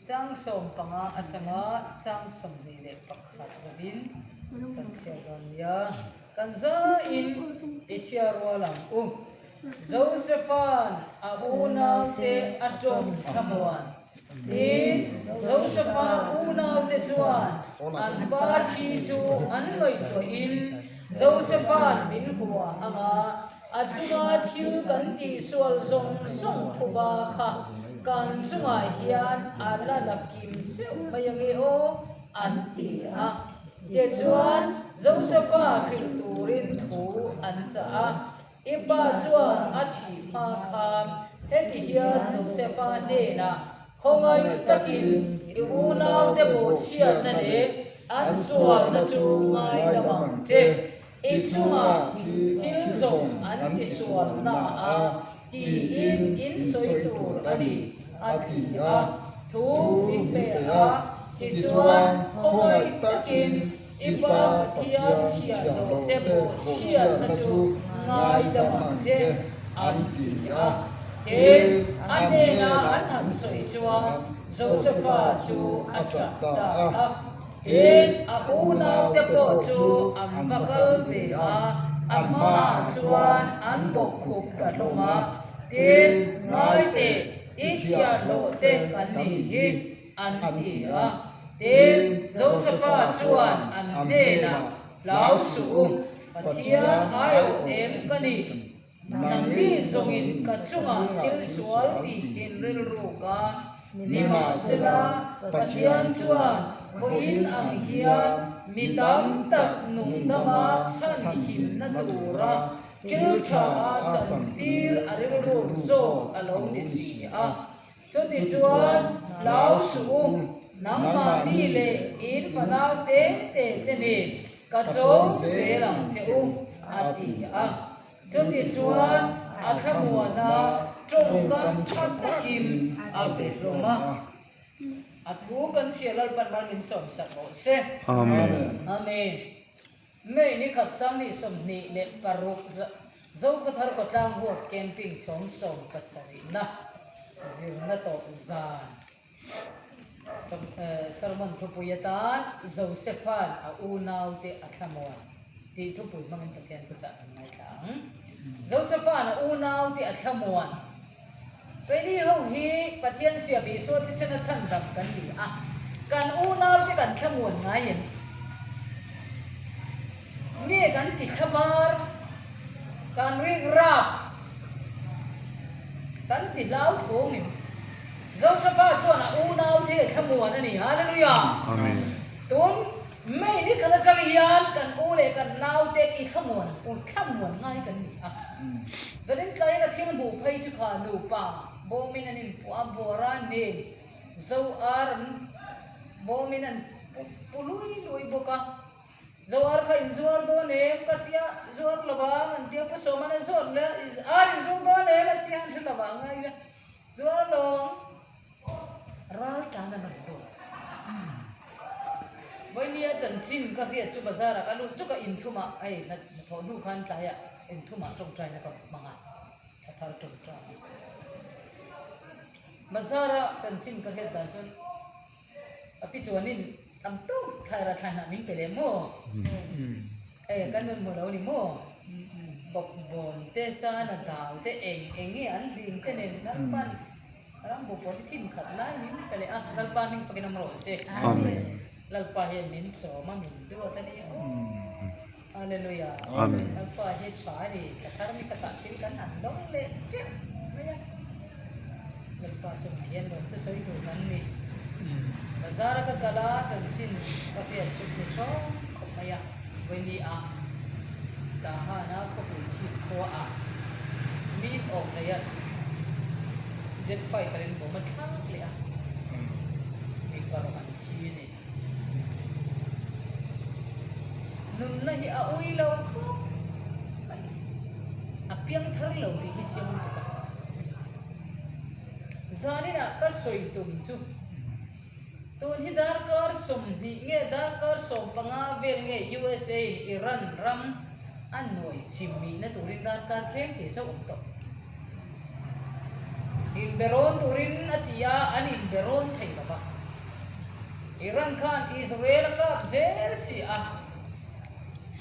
Chang 15 atanga chang 21 zavin kan chhiar dawn nia. Kan zain i chhiar rual ang u. Josepha'n a unaute a tawng thlamuan. Tin, Josepha unaute chuan an pa thi chu an ngaihtuahin Josepha'n min hua ang a, a chunga thil kan tihsual zawng zawng phuba kha kan chungah hian a la la kim seuh mai ange aw, an ti a. Tichuan, Josepha hrilh turin thu an chah a. I pa chuan a thih hma khan heti hian Josefa hnenah, Khawngaih takin i unaute bawhchhiatna leh an sualna chu ngaidam ang che. I chungah thil zawng an tisualna a tiin in sawi tur a ni, a ti a. Thu min pe a, tichuan khawngaih takin I Pa Pathian chhiahhlawhte bawhchhiatna chu ngaidam ang che, an ti a. Tin, a hnena an han sawi chuan Josefa chu a ṭap ta a. Tin, a unaute pawh chu an va kal ve a, a hmaah chuan an bawkkhup ta hlawm a. Tin, Ngai teh, i chhiahhlawhte kan nih hi. an ti a. Tin, Josefa chuan an hnenah, Hlau suh u, Pathian aiawh em ka ni? Nangni zawngin ka chungah thil sual tih in rilruk a, nimahsela Pathian chuan vawiin ang hian mi tam tak nungdama chhanhimna tura thil tha a chantir a rilruk zawk a lo ni si a. Chutichuan, hlau suh u, nangmahni leh in fanau te te te nen ka cho zel ang che u, a ti a. Chutichuan, a thlamuana tawngkam tha takin a be hlawm a. A thu kan chhia Lalpan mal min sawmsak rawh se. Amen. Amen. May ni khat 2026 Zokhawthar Khawtlang Huap Camping chhawng 70na zirna tawh zan sermon thupui atan Josepha'n a unaute a thlamuan tih thupui hmangin Pathian thuchah kan ngaithla ang. Josepha'n a unaute a thlamuan. Keini ho hi Pathian siam Isua thisena chhandam kan ni a, kan unaute kan thlamuan ngai em? Nge kan ti thlabar, kan rik rap, kan ti hlauthawng em? Josepha chuan a unaute thlamuan a ni. Hallelujah! Amen. Tun May ni khat atang hian kan u leh kan naute i thlamuan u thlamuan ngai kan ni a. Zanin tlaiin a thil hmuh phei chu kha nupa bawmin an inpuah a, Bora nen Zo ar an bawmin an pu lui lui bawk a. Zo ar kha inzuar dawn em ka tia, zuar lovang an tia, Pu Sawman a zawt leh a, ar inzuar dawn em a tia, an hre lovang a ila zuar lovang. Ral tlan an awm lut. Vawinia chanchin ka hriat chu bazar ah ka lut chu ka inthum ah hei hnathawh hnu khan tlai ah inthum ah tawngtaina ka hmang a, thla thar tawngtai a. Bazar ah chanchin ka hriat dan chuan a pi chuanin tam tawk thlai rah thlai hnah min pe leh maw? Hei kan rawn hmu lo ni maw? Bawkbawn te, chana dal te eng eng nge an hlim te nen Lalpan Ram bu pawh hi thin khat lai min pe leh a, Lalpa hming fakin awm rawh se. Amen. Lalpa hian min chawm a, min duat a ni. Hallelujah. Amen. Lalpa hi tha a ni, thla thar ni khatah thil kan han dawng leh teuh mai a. Lalpa chungah hian lawm te sawi tur kan ni. Bazar a ka kal a, chanchin ka hriat chu hmu thawng khawp mai a. Vawiin ah Tahana khawpui chhip khua ah min awk hlei a, jet fighter in bomb a thlak leh a, mipa rawng an thi a ni. Nunna hi a ui lo khawp mai, a piang thar lo tih hi chiang lutuk a. Zaninah ka sawi tum chu. Tun hi darkar 20 nge darkar 15 vel nge USA in Iran ram a nuai chim mihna turin darkar tlem tih chauh awm tawh. Inberawn turin a ti a, an inberawn thei lo va. Iran khan Israel a kap zel si a,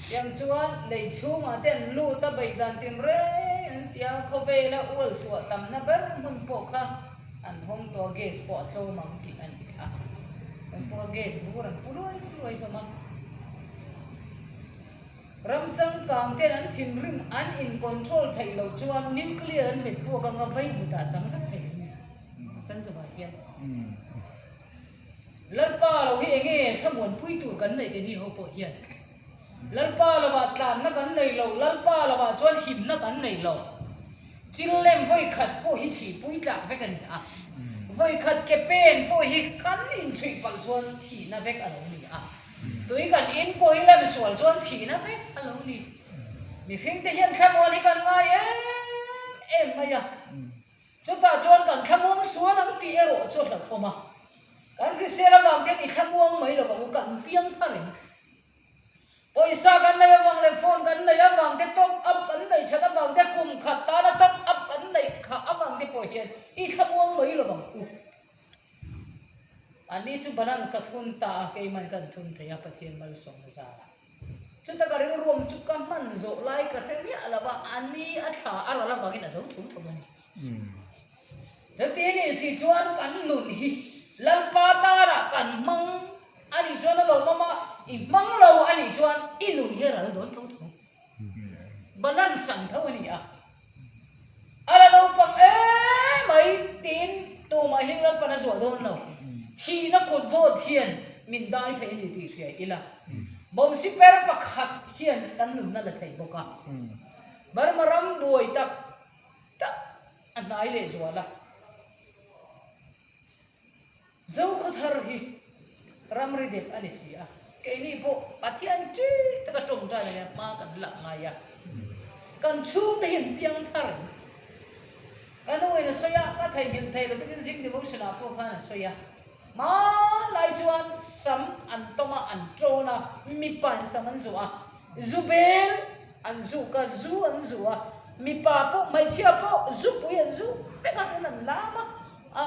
tiang chuan lei chhungah te an lut a, beih dan tinreng an ti a, khawvela ual chhuah tamna ber hmun pawh kha an hawng tawh a, gas pawh a tlawm ang tih a ni a, an pawh a gas bur an pu luai luai hlawm a. Ram changkang ten an thinrim an in control theih loh chuan nuclear an hmet puak anga vaivut ah chang vek thei kan ni kan zawhah hian. Lalpa lo hi enge thlamuanpui tur kan neih keini ho pawh hian Lalpa lovah tlanna kan nei lo, Lalpa lovah chuan himna kan nei lo. Chil lem vawi khat pawh hi thihpui tlak vek a ni a, vawi khat ke pen pawh hi kan inchhuih palh chuan thihna vek a lo ni a, tui kan in pawh hi lan sual chuan thihna vek a lo ni. Mihringte hian thlamuan hi kan ngai em em mai a. Chutah chuan kan thlamuang sual ang tih erawh chu a hlauhawm a. Kan hrisel avang ten i thlamuang mai lo ang u, kan piang thar em? Pawisa kan nei avang leh phone kan nei avang te, top up kan neih that avang te, kum khat tana top up kan neih khah avang te pawh hian i thlamuang mai lo ang u. Ani chu balance ka thun ta a, keiman kan thun thei a, Pathian malsawmna zarah. Chuta ka rilruam chu ka hman zawh lai ka hre miah lo va, a ni a thla a ral avangin a zo tho tho a ni. Chuti nih si chuan kan nun hi Lalpa tarah kan hmang a nih chuan a lawmawm a, i hmang lo a nih chuan i nun hi a ral dawn tho tho. Balance ang tho a ni a. A la naupang emai tiin tumah hi Lalpan a zuah dawn lo. Thihna kut vawt hian min dai thei a ni tih hria ila. Bawm siper pakhat hian kan nunna la thei bawk a. Burma ram buai tak tak a hnai lehzual a. Zokhawthar hi ramri dep a ni si a, keini pawh Pathian ṭi taka ṭawngṭai ania hma kan lak ngai a, kan chhungte hi an piang thar em? Ka nuin a sawi a, ka theihnghilh thei lo takin zing devotion ah pawh khan a sawi a, hmanlai chuan sam an tawm a, an ṭawn a, mipa in sam an zuah a, zu bel an zuk a, zu an zuh a, mipa pawh hmeichhia pawh zupui an zu vek a, tun an lam a. A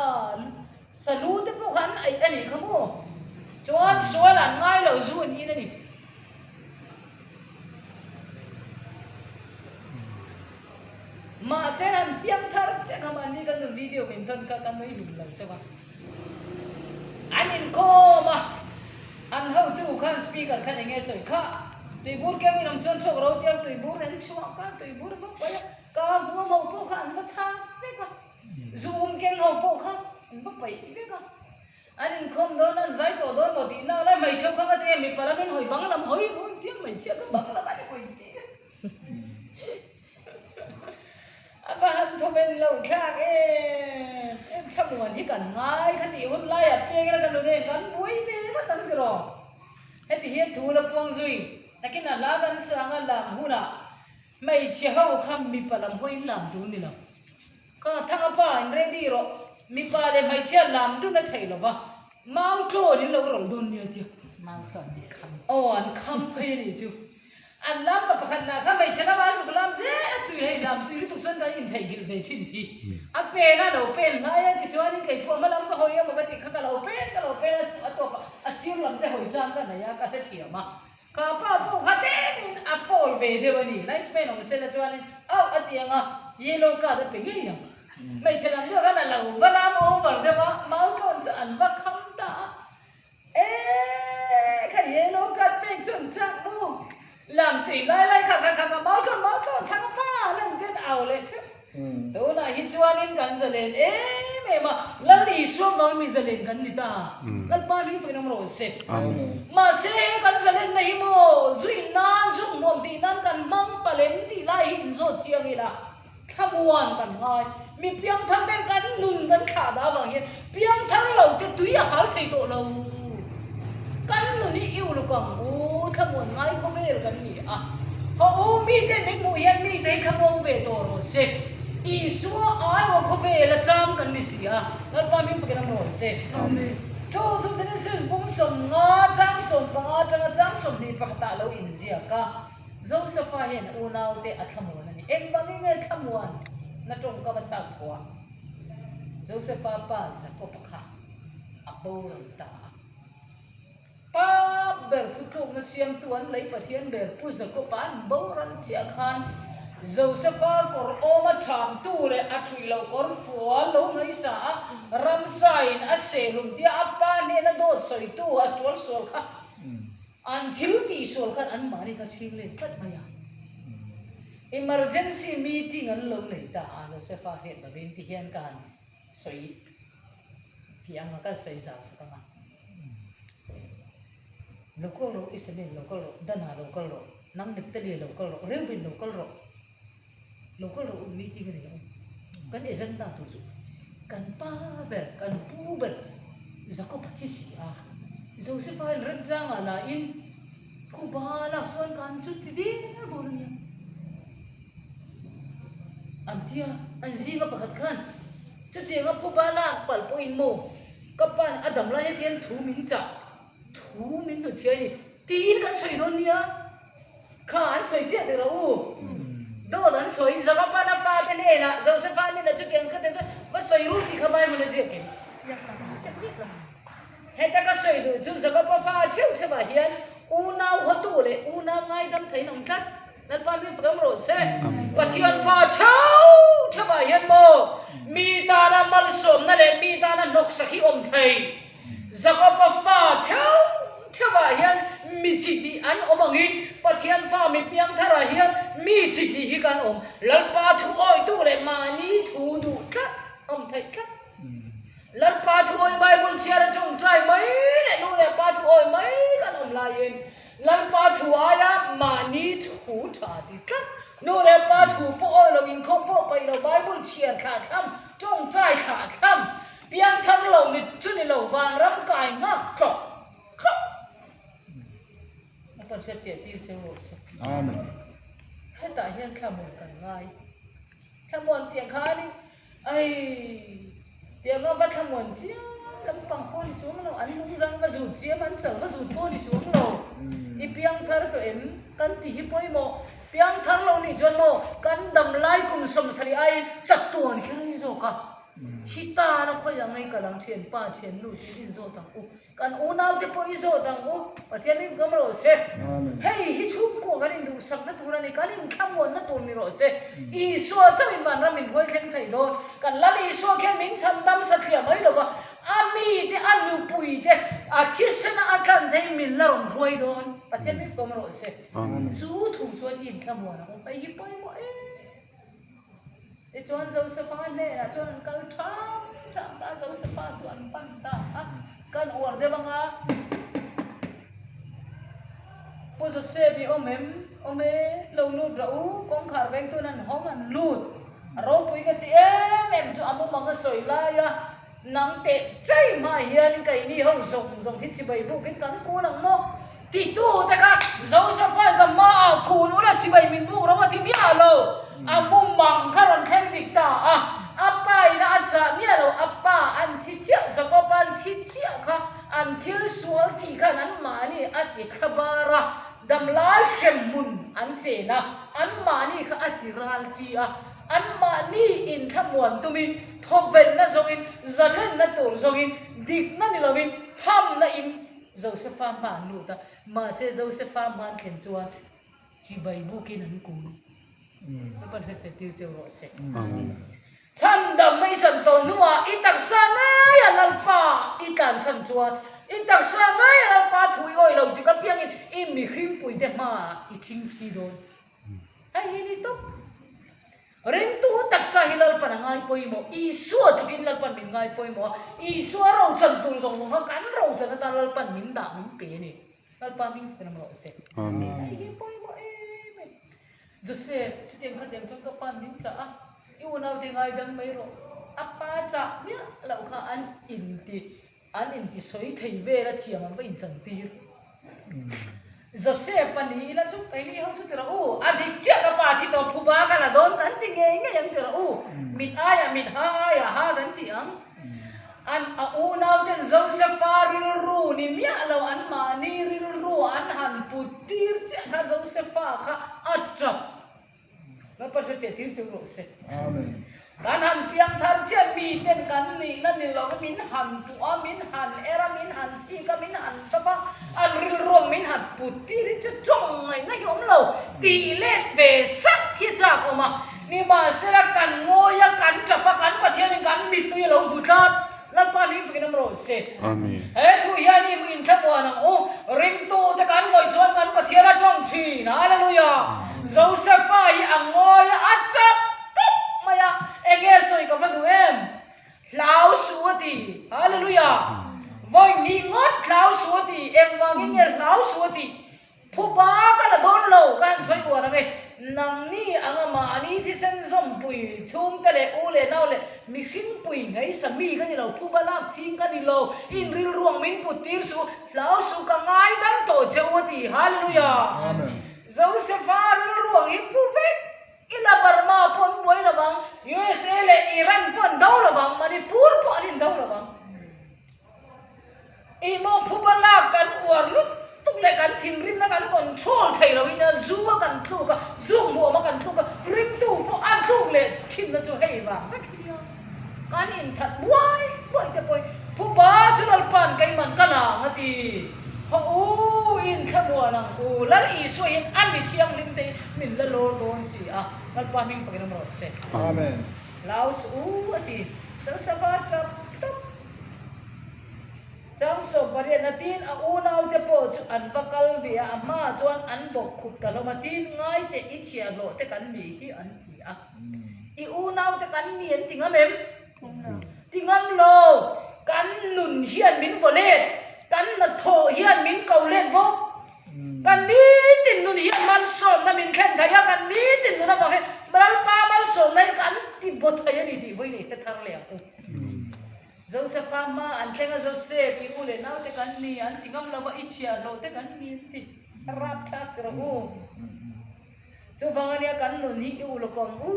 salu te pawh kha an aih a nih kha maw? Chuan sual an ngai lo zu an in a ni. Mahse han piang thar che kha mahni kan nun video min thawn kha ka nui hlum lo chauh a. An inkhawm a, an hotu khan speaker khan eng nge sawi kha tuibur keng in awm chuan chhuak ro tia tuibur an chhuak a, tuibur an va paih a, ka hmuam ho pawh kha an va chhang vek a. Zu um keng ho pawh kha an va paih vek a, an inkhawm dawn an zai tawh dawn maw tih nak lai hmeichhe kha ka ti a, mipa lamin hawi bang lam hawi hawi tia hmeichhia kha bang lam an hawi tir a va han thawmen lo thlak em em thlamuan hi kan ngai kha tih hun laiah piang ila kan nu nen kan buai ve vat ang tiraw heti hian thu la puang zui nakin a hla kan sang a lam hunah Hmeichhe ho kha mipa lam hawiin lam tur ni lo. Ka thanga pa in ready rawh, mipa leh hmeichhia lam dun a theih lo va, mau tlawn in lo rawlh dawn nia tia. Mau tlawn an kham. Aw an kham phei a nih chu. An lam pa pakhat lah kha hmeichhe lama a zuk lam zel a tui hei lam tui lutuk chuan kan intheihnghilh ve thin hi. A pen a lo pen hlai a tichuanin kei pawh hma lam ka hawi emaw ka tih kha ka lo pen ka lo pen a tawp a, a sir lam te hawi chang ka nei a ka hrethiam a. Ka pa pawh kha tlemin a fall ve deuh a ni. Linesman awm sela chuanin auh a ti ang a, yellow card a pe ngei ang. Hmeichhe lam deuh khan a lo va lam over deuh a, mau tlawn chu an va kham ta a. Eeii kha yellow card pek chu an chak maw? Lam tui lai lai kha kha kha kha mau tlawn mau tlawn thang a pa an han ken au leh chu. Tunah hi chuanin kan zalen em em a, Lal Isua vang mi zalen kan ni ta. Lalpa hming fakin awm rawh se. Mahse he kan zalenna hi maw zuih nan, zuk nuam tih nan kan hmang palem tih lai hi inzawt chiang ila thlamuan kan ngai. Mi piangthar ten kan nun kan thlah dah avang hian piangthar lo te tui a hal thei tawh lo. Kan nun hi i uluk ang u, thlamuan ngai khawvel kan ni a. Haw u, mite min hmuh hian mite hi thlamuang ve tawh rawh se. Isua aiaw khawvel a cham kan ni si a, Lalpa hming fakin awm rawh se. Amen. Chu chu Genesis bung 50 chang 15 atanga chang 20 pakhatah lo inziak a, Josefa hian a unaute a thlamuan a ni. Engvangin nge thlamuan na tawngkam a chhak chhuah? Josefa pa Jakob-a kha a boral ta a. ber thutlukna siamtu an lei Pathian ber Pu Jakob-a an boral chiah khan Josefa kawr awma thamtu leh a thuih loh kawr fual lo ngaihsa a, ramsain a sehlum tia a pa hnena dawt sawitu a sual sual kha an thil tih sual khan anmahni kha chhing let tlat mai a. Emergency meeting an lo nei ta a, Josefa hriat lovin ti hian ka han sawi fiah ang a, ka sawi zau sak ang a. Lo kal rawh Isabel lo kal rawh, Dana lo kal rawh, nang Neptalia lo kal rawh, Reuben lo kal rawh, lo kal rawh u meeting a nei ang, kan agenda tur chu kan pa ber, kan pu ber Jacob a thi si a, Josepha in remchangah lahin phuba lak chuan kan chu ti der dawn a nia an ti a, an zinga pakhat khan chutianga phuba lak palh pawhin maw Ka pa'n a dam lai hetiang thu min chah, thu min hnutchhiah a ni tiin kan sawi dawn nia. Kha an sawi chiah teh rawh u. Dawt an sawi, Zaka pa'n a fate hnenah, Josefa hnenah chutiang khatiang chuan va sawi ru tih kha Bible a ziak em? Ziak miah lo. Heta ka sawi duh chu Zaka pa fa theuh theuhah hian unau hawtu leh unau ngaidam theiin awm tlat. Lalpa hming fak awm rawh se. Pathian fa theuh theuhah hian maw mi tana malsawmna leh mi tana hnawksak hi awm thei. Jakoba fa theuh theuhah hian mi chi hnih an awm angin Pathian fa mi piangtharah hian mi chi hnih hi kan awm. Lalpa thu awitu leh mahni thu duh tlat awm theih tlat. Lalpa thu awi Bible chhiar a tawngtai mai leh nu leh pa thu awi mai kan awm laiin Lalpa thu aia mahni thu tha ti tlat, nu leh pa thu pawh awi lo, inkhawm pawh paih lo, Bible chhiar thlah thlam, tawngtai thlah thlam, piangthar lo ni chu ni lo, vanram kai nghak tlawk tlawk. Lalpa hriatfiah tir cheu rawh se. Amen. Hetah hian thlamuan kan ngai. Thlamuan tiang khanin Ai, tianga va thlamuan chiam lampang pawh ni chuang lo, an lungzang va zut chiam, an chal va zut pawh ni chuang lo. I piangthar tawh em? Kan ti hi pawimawh. Piangthar lo nih chuan maw kan damlai kum 70 aiin chatuan kher a ni zawk a. Thi ta la khawiah ngei ka lang thianpa thiannu tiin inzawt ang u. Kan unaute pawh i zawt ang u, Pathian min fukam rawh se. Hei hi chhungkua kan induhsakna tur a ni, kan inthlamuanna tur ni rawh se. Isua chauhin vanram min hruai thleng thei dawn. Kan Lal Isua khian min chhandam sathliah mai lo va, a mite, a nupuite, a thisena a tlan thei min la rawn hruai dawn. Pathian min fukam rawh se. Chu thu chuan i inthlamuan ang u, hei hi pawimawh em. Tichuan Josefa hnenah chuan an kal ṭham ṭham ta a, Josefa chu an pan ta a, kan uar deuh ang a, Pu Joseph i awm em? Awm e, lo lut rawh u, kawngkhar vengtuin an hawng an lut, a ropui ka ti em em chu a mumang a sawi lai a, Nang teh chei hmah hian keini ho zawng zawng hi chibai bukin kan kun ang maw? Titu te kha Joseph-a'n ka hmaah kun ula chibai min buk ro a ti miah lo. A mumang kha rawn thleng dik ta a, a pa ina a chah miah lo, a pa an thi chiah, Jakob-a an thi chiah kha an thil sual tih khan anmahni a ti thla bar a, damlai hremhmun an chen a, anmahni kha a ti ral ṭi a. Anmahni inthlamuan tumin, thawvenna zawngin, zalenna tur zawngin, dikna ni lovin, thamna in Josefa hma an lut a. Mahse Josefa hma an thlen chuan chibai bukin an kun. Lalpan hretfet tir cheu rawh se. Chhandamna i chan tawh hnuah i taksa ngeia Lalpa i tlansan chuan, i taksa ngeia Lalpa thu i awih lo tik apiangin i mihringpuite hmaah i thingthi dawn. Hei hi ni tawp. Ringtu taksa hi Lalpan a ngai pawimawh. Isua tlukin Lalpan min ngai pawimawh a. Isua rochan tur zawng zawng kha kan rochan atan Lalpan min dah min pe a ni. Lalpa hming fak lam rawh se. Hei hi pawimawh em em. Joseph, chutiang khatiang chuan ka pa'n min chah a, i unaute ngaidam mai rawh. A pa chah miah loh kha an inti. An inti sawi thei vel a thiam an va inchantir. Joseph a ni ila chu keini ho chu ti rawh u, a dik chiah ka pa thi tawh phuba ka la dawn kan ti ngei ngei ang ti rawh u, mit aiah mit ha aiah ha kan ti ang. An a unau ten Joseph-a rilru ni miah lo an mahni rilru an han put tir chiah kha Joseph-a kha a tap. Lalpa hriatfiah tir cheu rawh se. Amen. Kan han piang thar chiah miten kan nihna ni lo a min han puh a, min han er a, min han thik a, min han tawp a, an rilruang min han put tir hi chu tawng ngaihna hi awm lo tih let ve sak hi chak awm a. Nimahsela kan ngawi a, kan tap a, kan Pathianin kan mittui a lo hmu tlat. Lalpa hlim fakin awm rawh se. Amen. He thu hian i in thlamuan ang u. Ringtute kan ngawih chuan kan Pathian a tawng thin. Hallelujah. Josepha hi a ngawi a, a tap tawp mai a. Enge sawi ka va duh em? Hlau suh a ti. Hallelujah. Vawi hnih ngawt hlau suh a ti. Engvangin nge hlau suh a tih? Phuba ka la dawn lo, ka han sawi uar ang e. Nangni anga mahni thisen zawmpui chhungte leh u leh nau leh mihring pui ngaisa mi ka ni lo, phuba lak ching ka ni lo, in rilruang min put tir suh, hlau suh ka ngaidam tawh che u a ti. Hallelujah! Josepha rilruang hi pu vek ila Burma pawh an buai lovang, USA leh Iran pawh an do lovang, Manipur pawh an indo lovang. Ih maw phuba lak kan uar lutuk leh kan thinrimna kan control thei lo in a zu a kan tluk a, zu hmuam a kan tluk a, ringtu pawh a tluk leh thinna chu hei vang vek hi nia. Kan inthat buai buai te pawh hi phuba chu Lalpa'n keiman ka lang a ti. Haw u inthlamuan ang u, Lal Isua hian a mi thianghlim te hi min la lawr dawn si a, Lalpa hming fakin awm rawh se. Amen. Laos u a ti. Joseph-a tap tap. Changsawm pariatna tin a unaute pawh chu an va kal ve a, a hmaah chuan an bawk khup ta hlawm a, tin ngaite i chhiahhlawh te kan nih hi an ti a. I unaute kan ni an ti ngam em? Ti ngam lo, kan nun hian min vaw let, kan hnathawh hian min ko let bawk. Kan nitin nun hian malsawmna min thlen thei a, kan nitin nun avang hian Lalpa malsawmna hi kan ti baw thei a ni tih vawi leh hre thar leh ang u. Josepha hma an thleng a, Joseph, i u leh naute kan ni, an ti ngam lo va, i chhiahhlawh te kan ni an ti. A rapthlak rawh u. Chuvang ania kan nun hi i uluk ang u,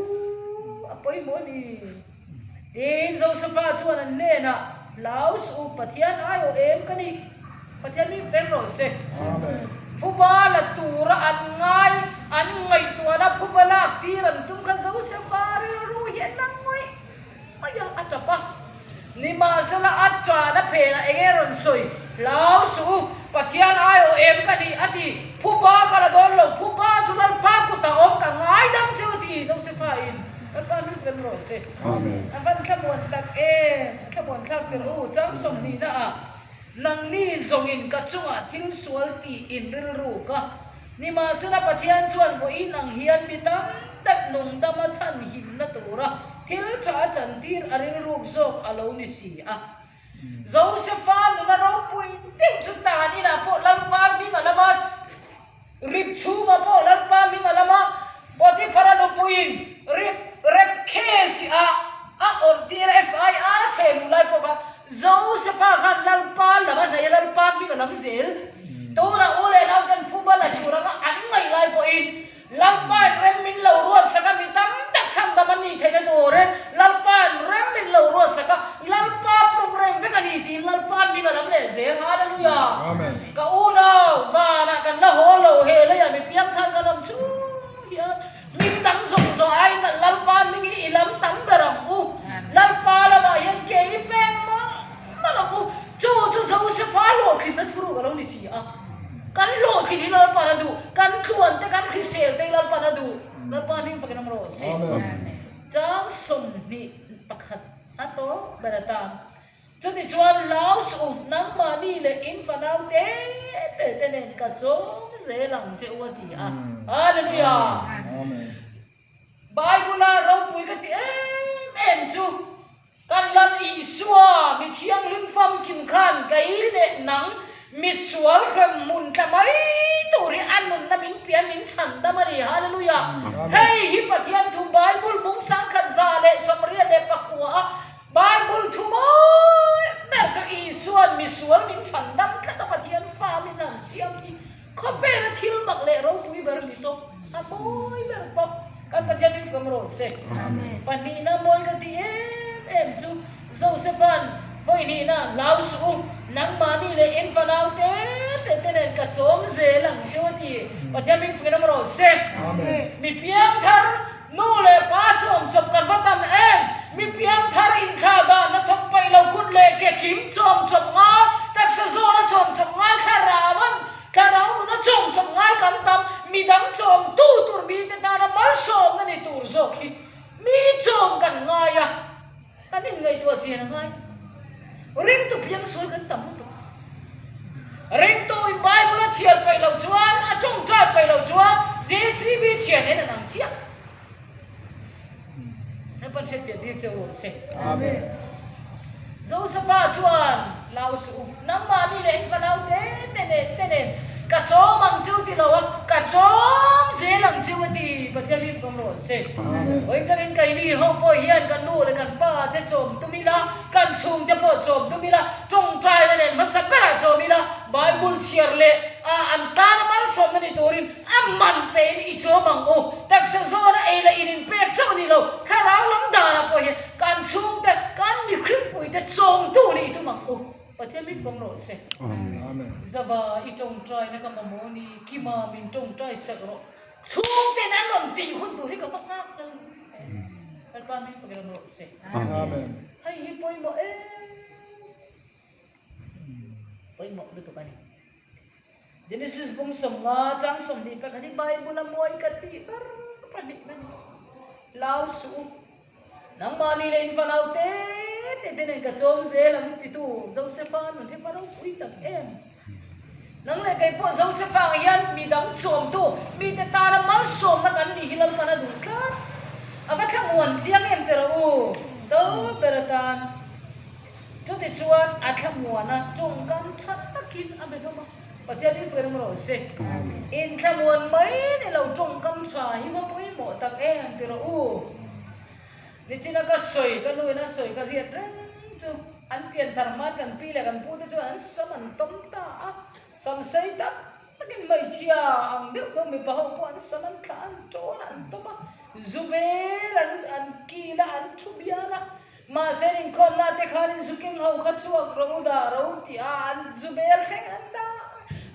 a pawimawh a ni. Tin, Josepha chuan an hnenah, Hlau suh u, Pathian aiawh em ka ni? Pathian mi fel rawh se. Phuba la tura an ngai, an ngaihtuahna phuba lak tir an tum kha Josepha rilru hi a nang ngawih. mai a, a tap a. Nimahsela a tan a phenah eng nge rawn sawi? Hlau suh u, Pathian aiawh em ka nih? a ti. Phuba ka la dawn lo, phuba chu Lalpa kutah awm ka ngaidam che u ti Josepha in Lalpa hming fel rawh se. A van thlamuan tak em, a thlamuan thlak tir u, chang sawmhnihna ah nangni zawngin ka chungah thil sual tih in rilru ka Nimahsela Pathian chuan vawiin ang hian mi tam tak nungdama chhan himna tura thil tha a chantir a rilruk zawk a lo ni si a. Josepha nuna ropui deuh chu tan inah pawh Lalpa hming a lam a, rip chhungah pawh Lalpa hming a lam a, Potiphara nupuiin rip rep case ah a awrh tir a, FIR a theh luh lai pawh khan Josepha khan Lalpa lam a hnaih a, Lalpa hming a lam zel. Tunah u leh nau ten phuba la tur anga an ngaih lai pawhin Lalpain rem min lo ruatsak a, mi tam tak chhandam an nih theihna turin Lalpain rem min lo ruatsak a, Lalpa program vek a ni tiin Lalpa hming a lam leh zel. Hallelujah! Ka unau, vanah kan la haw lo, he leiah mi piangthar kan awm chung hian hming dang zawng zawh aiin kan Lalpa hming hi i lam tam ber ang u. Lalpa lamah hian ke i peng mawlh Hman ang u, chu chu Josepha hlawhtlinna thuruk a lo ni si a. Kan hlawhtlin hi Lalpa'n a duh, kan tluan te, kan hrisel te hi Lalpa'n a duh. Lalpa hming fakin awm rawh se. Chang 21 a tawp ber atan. Chutichuan hlau suh u, nangmahni leh in fanau te te te nen ka chawm zel ang che u a ti a. Hallelujah! Bible-a ropui ka ti em em chu Kan Lal Isua, mi thianghlim famkim khan kei leh nang misual hrem hmun tla mai tur hi a nunna min pian min chhan dam a ni. Hallelujah! Hei hi Pathian thu Bible bung 1189 a Bible thu mawi ber chu Isua'n misual min chhan dam tlat a Pathian fa min han siam hi Khawvela thil mak leh ropui ber ni tawp, a mawi ber pawh kan Pathian min fam rawh se. Pahnihna mawi ka ti em em chu Josepha'n vawihnihna hlau suh u, nangmahni leh in fanau te te te nen ka chawm zel ang chu a ti. Pathian min fam rawh se. Mi piangthar. Nu leh pa chawm chawp kan va tam em? Mi piangthar inthlah dahna thawk paih lo kut leh ke kim chawm chawp ngai, taksa zawna chawm chawp ngai, thlarauan thlarau nuna chawm chawp ngai kan tam. Midang chawm tu tur mite tana malsawmna ni tur zawk hi mi chawm kan ngai a. Kan inngaihtuah chian a ngai. Ringtu piangsual kan tam lutuk. Ringtu in Bible a chhiar paih loh chuan, a tawngtai paih loh chuan JCB chhiar nen an ang chiah. Lalpan hriatfiah tir che u rawh se. Amen. Josepha chuan lau suh u, nangmahni leh in fanau te te nen te nen ka chawm ang cheu ti lo a, ka chawm zel ang cheu a ti, Pathian mi fawm rawh se. Vawiin takin keini ho pawh hian kan nu leh kan pa te chawm tum ila, kan chhungte pawh chawm tum ila, tawngtaina nen hmasa berah chawm ila, Bible chhiar leh a an tana malsawmna ni turin a man pein i chawm ang u. Taksa zawna ei leh in inpek chauh ni lo, thlarau lam danah pawh hian kan chhungte, kan mihringpuite chawmtu nih i tum ang u. Pathian mi fawng rawh se. Zava i tawngtaina ka mamawh ni, Kima min tawngtai sak rawh. Chhungten an rawn tih hun tur hi ka va nghak hlel em. Lalpa min fak lam rawh se. Hei hi pawimawh em. Pawimawh lutuk a ni. Genesis bung 50 chang 21 hi Bible a mawi ka tih ber pahnihna a ni. Lau suh u. Nangmahni leh in fanau te te te nen ka chawm zel ang titu Josepha nun hi va ropui tak em. Nang leh kei pawh Josepha ang hian midang chawmtu mite tana malsawmna kan nih hi Lalpan a duh tlat. A va thlamuan chiang em teh rawh u to ber atan. Chutichuan a thlamuana tawngkam tha takin a be hlawm a, Pathian in fuih rawh se. In thlamuan mai ni lo tawngkam tha hi va pawimawh tak em ti rawh u. Nichina ka sawi, ka nu in a sawi ka hriat reng chu an pian thar hman kan pi leh kan pu te chuan an sam an tawm ta a, sam sei tak takin hmeichhia ang deuh deuh mipa ho pawh an sam an thlah an tawn a an tawm a, zubel an an kil a an thu bial a, Mahse inkhawmna te khanin zu keng ho kha chhuak ro dah ro tih a an zu bel thleng an dah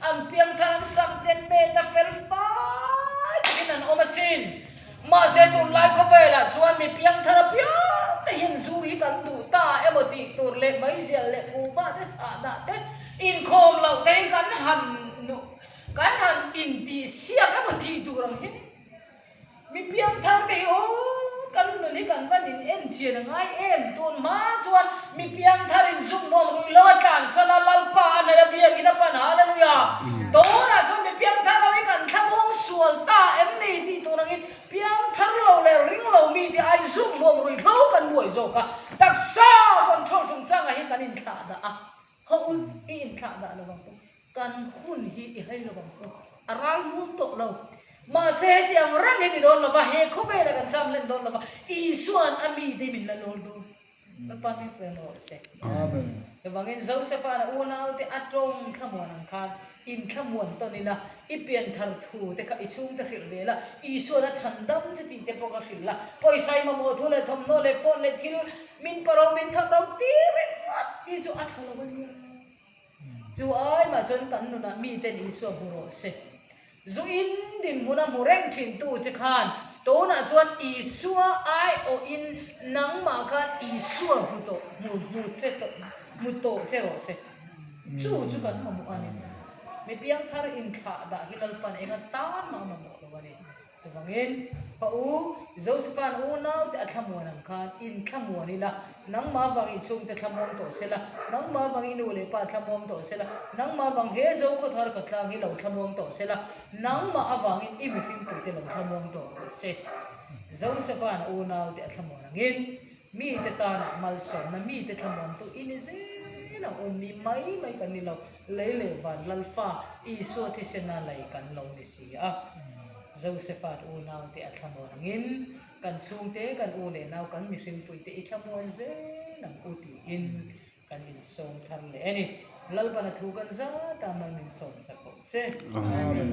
an piangthar an sam ten met a fel fai takin an awm asin. Mahse tunlai khawvelah chuan mi piangthar apiang te hian zu hi kan duh ta emaw tih tur leh meizial leh kuhva te sahdah te inkhawm loh te hi kan han kan han intihsiak emaw tih tur ang hian Mi piangthar te hi aw kan nun hi kan van in en chian a ngai em? Tun hma chuan mi piangthar in zuk nuam ruih lo a tlansan a, Lalpa a hnaih a biakin a pan Hallelujah! Tunah chuan mi piangthar ho hi kan thlamuang sual ta em ni tih tur angin piangthar lo leh ring lo mi te aiin zuk nuam ruih hlo kan buai zawk a, taksa control chungchangah hian kan inthlah dah a, Haw u, i inthlah dah lo ang u. Kan hun hi i hai lo ang u. A ral muang tawh lo. Mahse hetiang reng hi ni dawn lo va, he khawvelah kan cham hlen dawn lo va, Isua'n a mite min la lawl dawn. Lalpa min fuih rawh se. Amen. Chuvangin Josepha'n a unaute a tawng thlamuan ang khan inthlamuan tawn ila, i pianthar thu te kha i chhungte hrilh ve la, Isua'n a chhandam che tih te pawh ka hrilh la, pawisa i mamawh thu leh thawmhnaw leh phone leh thil Min paro min than ro tir ringawt tih chu a tha lo a nia. Chu ai mah chuan kan nunah miten Isua hmu rawh se. Zu in dinhmun a hmu reng thin tu che khan tunah chuan Isua aiawhin nangmah khan Isua hmu tawh hmu hmu che tawh hmu tawh che rawh se. Chu chu kan mamawh a ni. Mi piangthar inthlah dah hi Lalpan enga tan mah a mamawh lo a ni. Chuvangin, Pa u, Josepha'n unaute a thlamuan ang khan in thlamuan ila, nangmah vang i chhungte thlamuang tawh sela, nangmah vang i nu leh pa thlamuang tawh sela, nangmah vang he Zokhawthar ka tlang hi lo thlamuang tawh sela, nangmah avangin i mihringpuite lo thlamuang tawh rawh se. Josepha'n unaute a thlamuan angin, mite tana malsawmna, mite thlamuantu i ni zel ang u, mi mai mai kan ni lo, lei leh van Lalfa Isua thisena lei kan lo ni si a. Josephat unaute a thlamuan angin kan chhungte, kan u leh nau, kan mihringpuite i thlamuan zel ang u tiin kan insawm thar leh a ni. Lalpana thu kan zat a, mal min sawm sak rawh se. Amen.